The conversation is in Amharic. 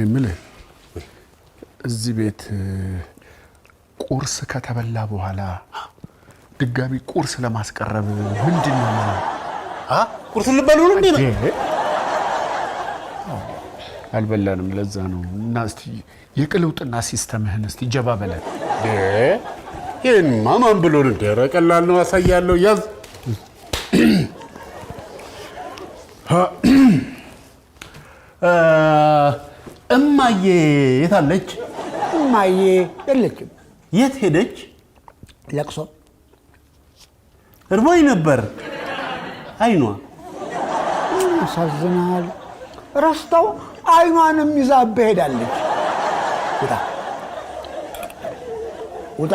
የምልህ እዚህ ቤት ቁርስ ከተበላ በኋላ ድጋሚ ቁርስ ለማስቀረብ ምንድን ነው? ቁርስ ልበሉ ነው እንዴ? አልበላንም፣ ለዛ ነው። እና እስቲ የቅልውጥና system ህን እስቲ ጀባ በለን። ይህንማ ማን ብሎ ነው? ኧረ ቀላል ነው፣ አሳያለሁ። ያዝ። እማዬ የት አለች? እማዬ የለችም። የት ሄደች? ለቅሶ። እርቦኝ ነበር። አይኗ ያሳዝናል። ረስተው አይኗንም ይዛብህ ሄዳለች። ውጣ ውጣ።